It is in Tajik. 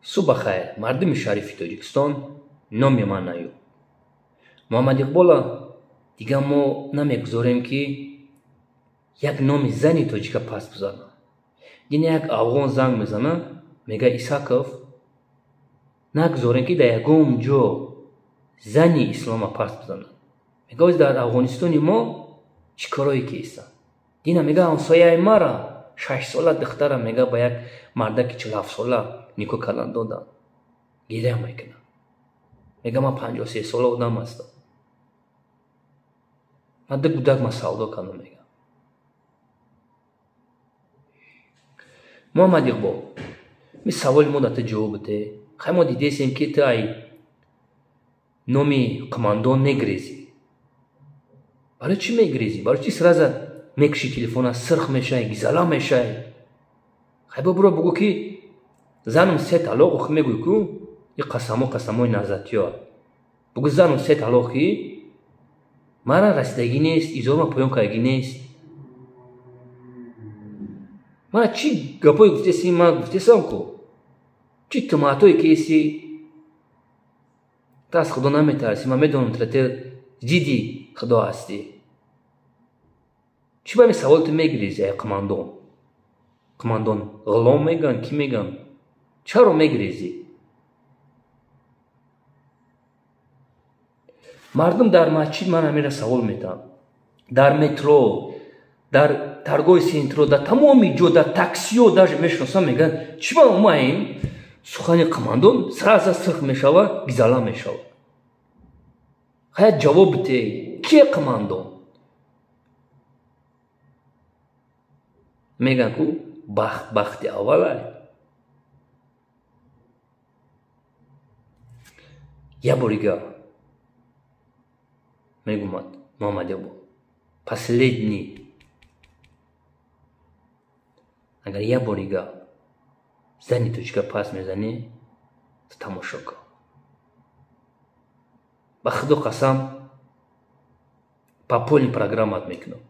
Субҳ хайр, мардуми шарифи Тоҷикистон, номи ман Аюб. Муҳаммад Иқбола дигар мо намегузорем, ки як номи зани тоҷика пас бизанад. Дина як афғон занг мезана, мега: Исаков, нагузорем, ки дар ягон ҷо зани ислома пас бизанад. Мега, оз дар Афғонистони мо чӣ корое ки истанд. Дина мега, ҳамсояи мара 6-сола духтара, мега, ба як мардаки 47-сола никоҳ кардан доданд. Гиря мекунад. Мега, ман 53-сола одам ҳастам. Ман ду гудак ма савдо кардам, мега. Муҳаммад Иқбол, ми саволи мо да ту ҷавоб бите. Хай, мо дидесем, ки ту ай номи қумандон мегрезӣ. Барои чӣ мегрезӣ? Барои чӣ сразу мекуши телефона, сирх мешавӣ, гизала мешавӣ? Хай, бо буро бугӯ, ки занам се талоқ. Охи мегӯй ку, и қасамо қасамои назатиё. Бугӯ, занам се талоқ, ки мара расидагӣ нест, изорма поён кардагӣ нест. Мара чӣ гапое гуфтеси, ман гуфтесам ку, чӣ тумаҳатое ки эси, ту аз Худо наметарсӣ. Ман медонам, ту зидди Худо ҳастӣ. Чӣ ба ин саволи ту мегирезӣ, ай қумандон? Қумандон ғулом мегӯянд, кӣ мегӯянд? Чаро мегирезӣ? Мардум дар масҷид ман ҳаминра савол метаҳанд, дар метро, дар торговый центро, дар тамоми ҷо, дар таксиё даже мешиносам, мегӯянд: чӣ ба омаем, сухани қумандон сразу сирх мешава, гизала мешава? Хая, ҷавоб бите, кие қумандон? Мегӯянд ку, бахт бахти аввалай. Як борига мегумад, Муҳаммад Иқбол, последний, агар як борига зани тоҷика пас мезанӣ, ту тамошо кун. Ба Худо қасам, по полной программат мекунам.